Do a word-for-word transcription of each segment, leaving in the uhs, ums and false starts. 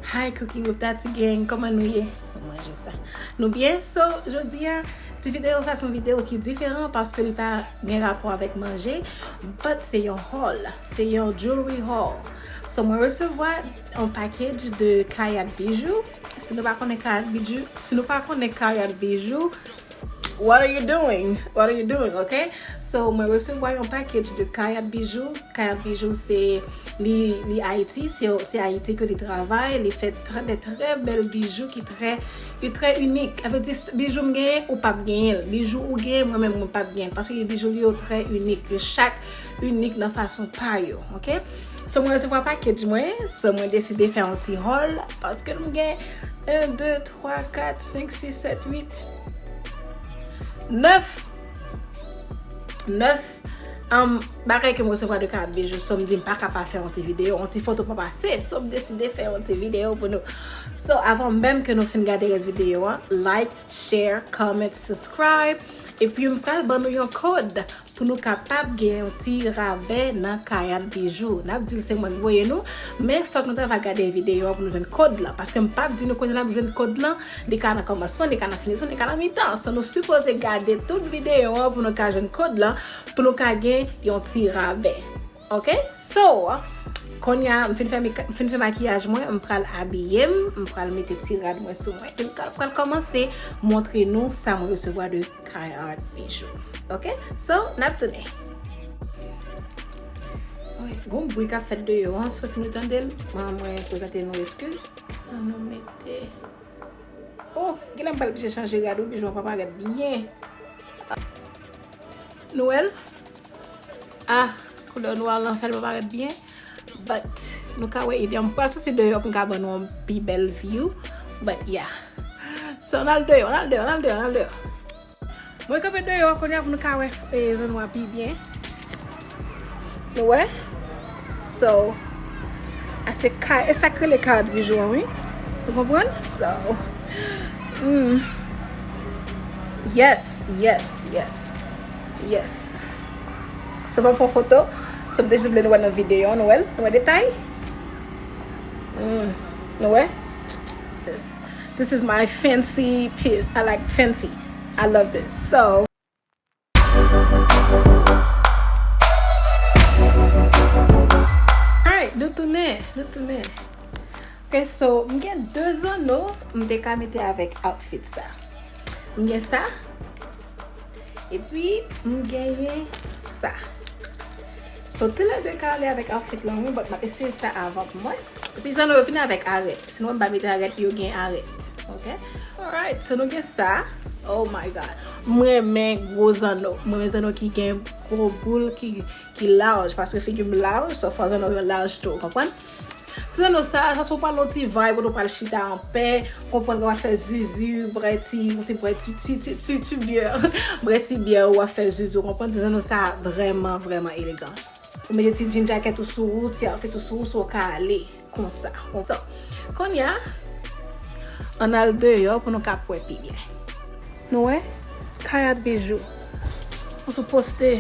Hi, Cooking with Tati Gang, kòman nou ye? Nou manje sa. Nou byen? So, jodi a, ti videyo sa se yon videyo ki diferan paske li pa gen rapò avèk manje, but se yon haul, se yon jewelry haul. So, mwen resevwa yon package de Kayad Bijou. Si nou pa konnen Kayad Bijou, si nou pa konnen Kayad Bijou, what are you doing? What are you doing? Ok? So, mwen resevwa yon package de Kayad Bijou. Kayad Bijou se, li, li Ayiti, se, se Ayiti ke li travay, li fè trè, de trè bèl bijou ki trè, ki trè inik. Sa vle di, bijou m genyen, ou p ap genyen l. Bijou ou genyen, mwen menm, mwen p ap genyen l. Paske bijou li yo trè inik. Yo chak inik nan fason pa yo, ok? So, mwen resevwa package mwen, so, mwen deside fè yon ti haul, paske m gen en, de, twa, kat, senk, sis, sèt, uit, nèf, nèf, um, bagay ke m resevwa de Kayad Bijou, so, m di m pa ka pa fè yon ti videyo, yon ti foto pa pase, so, m deside fè yon ti videyo pou nou. So, avan menm ke nou fin gade rès videyo an, like, share, comment, subscribe, epi m pral ban nou yon kòd pou nou kapab gen yon ti rabè nan Kayad Bijou. N ap di l se mwen k voye nou, men fòk nou ta va gade videyo an pou nou jwenn kòd lan, paske m p ap di nou kote n ap jwenn kòd lan, li ka nan kòmansman, li ka nan finisman, li ka nan mitan. So, nou sipoze gade tout videyo an pou nou ka jwenn kòd lan, pou nou ka gen yon ti rabè. Ok? So, kounye a, m fin fè meka-, m fin fè makiyaj mwen, m pral abiye m, m pral mete ti rad mwen sou mwen, epi m ka-, pral kòmanse montre nou sa mwen resevwa de Kayad Bijou. Ok? So, n ap tounen. Wi, gon bri k ap fèt deyò an, so si nou tande l, mwen, mwen prezante nou eskiz. An nou mete. Oh, genlè m pral oblije chanje rad wi, Bijou an pa parèt byen. Nou wè l? Ah, koulè nwa lan fè l pa parèt byen. But, nou ka wè ide an. M pral soti deyò pou m ka ban nou yon pi bèl view. But, yeah. So, n al deyò, n al deyò, n al deyò, n al deyò. Mwen kanpe deyò, kounye a pou nou ka wè, eh, zanno a pi byen. Nou wè? So, a se ka, e sa k rele Kayad Bijou an, wi. Ou konprann? So, mm. Yes, yes, yes. Yes. So, ban m fè yon foto. So, m te jis vle nou wè nan videyo, nou wè l? Nou wè detay? Mm. Nou wè? This, this is my fancy piece. I like fancy. I love this. So, alright, nou tounen, nou tounen. Ok, so, m gen de zanno m te ka mete avèk outfit sa. M gen sa, epi m genyen sa. So, toulède ka ale avèk outfit lan, wi, but m ap eseye sa avan pou mwen. Epi zanno yo vin avèk arèt. Sinon, m pa mete arèt, yo gen arèt. Ok? Alright, so nou gen sa. Oh my God. M renmen gwo zanno. M renmen zanno ki gen gwo boul, ki, ki laj. Paske figi m laj, so fò zanno yo laj tou, ou konprann? Ti zanno sa, sa se w pral nan ti vibe, ou pral chita anpè, konprann, w ap fè zuzu, brè ti, ti, brè ti, ti, ti, ti, ti byè, brè ti byè, w ap fè zuzu, w konprann? Ti zanno sa vrèman, vrèman elegan. Ou mete ti jean jacket ou sou ou, ti outfit ou sou ou, so w ka ale konsa, konsa. Kounye a, ann al deyò pou nou ka wè pi byen. Nou wè? Kayad Bijou. Ou sou poste.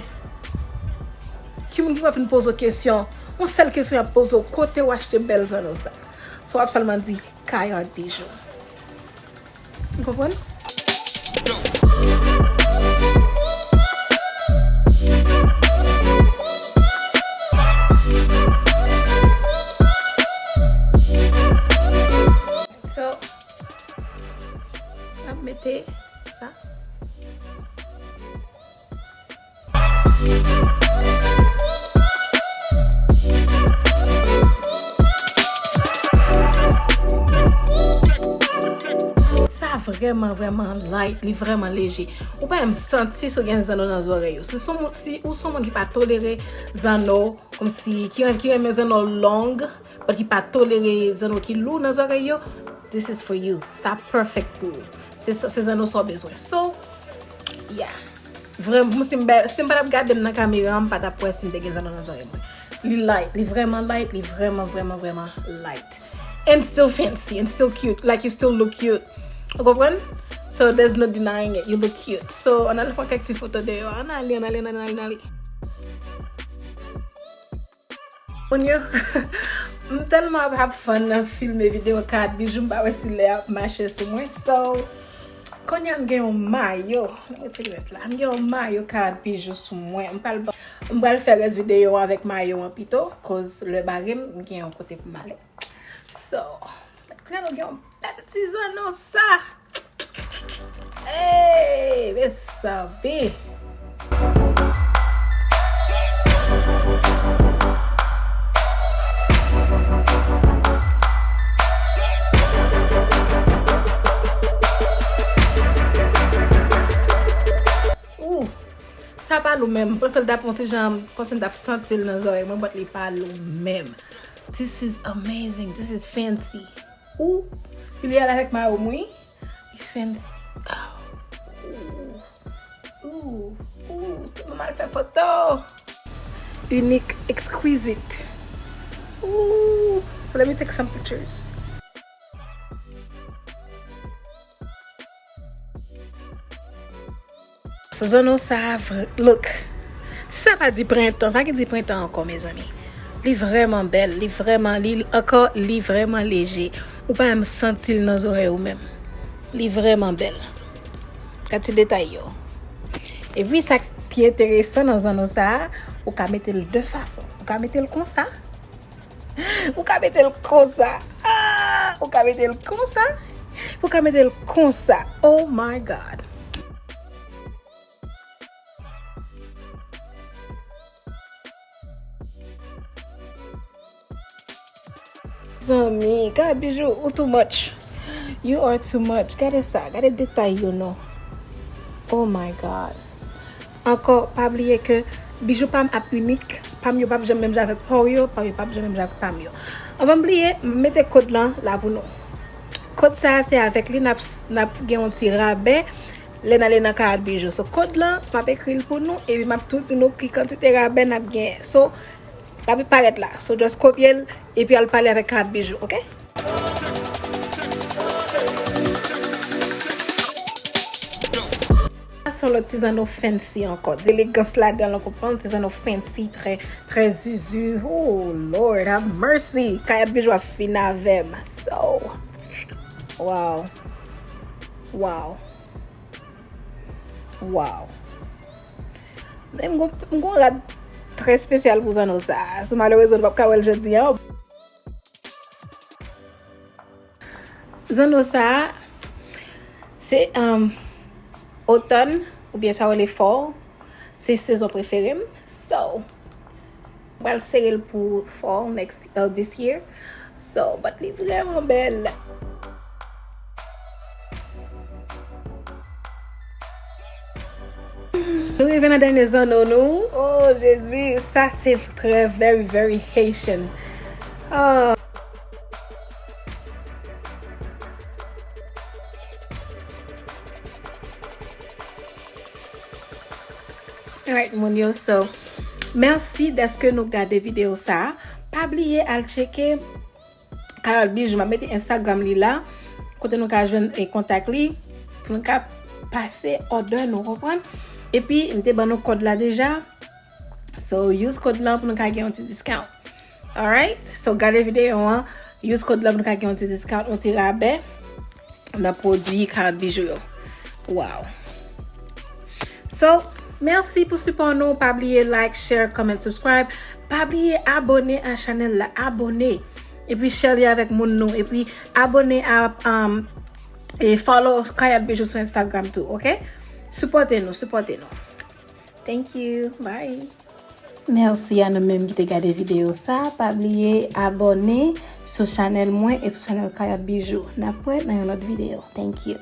Ki moun ki pa fin poze w kesyon? Yon sèl kesyon y ap poze w, kote w achte bèl zanno sa? So w ap sèlman di, Kayad Bijou. Ou konprann? So, n ap mete sa. Sa vrèman, vrèman light, li vrèman leje. Ou pa menm santi si w gen zanno nan zòrèy ou. Si se yon moun, si ou se yon moun ki pa tolere zanno, kòmsi, ki, ki renmen zanno long, but ki pa tolere zanno ki lou nan zòrèy yo, this is for you. Sa perfect pou ou. Se, se zanno sa w bezwen. So, yeah. Vrèman, si m, si m pa t ap gade m nan kamera, m pa t ap wè si m te gen zanno nan zòrèy mwen. Li light, li vrèman light, li vrèman, vrèman, vrèman light. And still fancy, and still cute. Like, you still look cute. Ou konprann? So, there's no denying it. You look cute. So, ann al pran kèk ti foto deyò. Ann ale, ann ale, ann ale, ann ale. Moun yo, M tèlman ap, ap fann nan filme videyo Kayad Bijou, m pa wè si lè ap mache sou mwen. So, kounye a m gen yon mayo. Mwen rete lwèt la. M gen yon mayo Kayad Bijou sou mwen. M pral, m pral fè rès videyo an avèk mayo an pito, koz lè bare m, m gen yon kote pou m ale. So, kounye a nou gen yon bèl ti zanno sa. Hey, mezanmi. Ooh, sa pa lou menm. Panse l t ap yon ti jan, panse m t ap santi l nan zòrèy mwen, but li pa lou menm. This is amazing. This is fancy. Ooh, li al avèk mayo m, wi. Li fancy. Ooh. Ooh, ooh, tout moun al fè foto. Unique, exquisite. Ooh, so let me take some pictures. So, zanno sa a, vre-, look. Sa pa di prentan, sa ki di prentan ankò, mezanmi. Li vrèman bèl, li vrèman, li ankò, li vrèman leje. Ou pa menm santi l nan zòrèy ou menm. Li vrèman bèl. Gad ti detay yo. Epi sa k pi enteresan nan zanno sa a, ou ka mete l de fason. Ou ka mete l konsa. Ou ka mete l konsa. Ah! Ou ka mete l konsa. Ou ka mete l konsa. Oh my God. Zanmi, Kayad Bijou, ou too much. You are too much. Gade sa, gade detay yo non. Oh my God. Ankò, pa bliye ke bijou pa m ap inik, pa m yo p ap janm menm jan avèk pa w yo, pa w yo p ap janm menm jan avèk pa m yo. Anvan m bliye, m mete kòd lan la pou nou. Kòd sa a, se avèk li n ap, n ap gen yon ti rabè lè n ale nan Kayad Bijou. So, kòd lan, m ap ekri l pou nou, epi m ap tou di nou ki kantite rabè n ap genyen. So, l ap parèt la. So, just kopye l, epi al pale avèk Kayad Bijou, oke? Sa se yon lòt ti zanno fancy ankò. Elegans ladan l, ou konprann? Ti zanno fancy, trè, trè zuzu. Oh, Lord, have mercy. Kayad Bijou ap fin avè m. So, wow. Wow. Wow. Men m gon, m gon rad trè espesyal pou zanno sa a. So, malerezman, nou p ap ka wè l jodi a. Zanno sa a, se, um, otòn, oubyen sa yo rele fall. Se sezon prefere m. So, m pral sere l pou fall next, uh, this year. So, but li vrèman bèl. Nou rive nan dènye zanno nou. Oh, Jezi, sa se trè, very, very Haitian. Oh. Alright, moun yo, so, mèsi dèske nou gade videyo sa a. Pa bliye al tcheke Kayad Bijou, m ap mete Instagram li la, kote nou ka jwenn, e, kontak li, pou nou ka pase òdè nou, konprann? Epi, m te ban nou kòd la deja. So, use kòd lan pou nou ka gen yon ti discount. Alright? So, gade videyo an, use kòd lan pou nou ka gen yon ti discount, yon ti rabè nan pwodui Kayad Bijou yo. Wow. So, mèsi pou sipò nou. Pa bliye like, share, comment, subscribe. Pa bliye abòne a chanèl la. Abòne. Epi share li avèk moun nou. Epi abòne a, um, e follow Kayad Bijou sou Instagram tou, oke? Sipòte nou, sipòte nou. Thank you. Bye. Mèsi a nou menm ki te gade videyo sa. Pa bliye abòne sou chanèl mwen e sou chanèl Kayad Bijou. N ap wè nan yon lòt videyo. Thank you.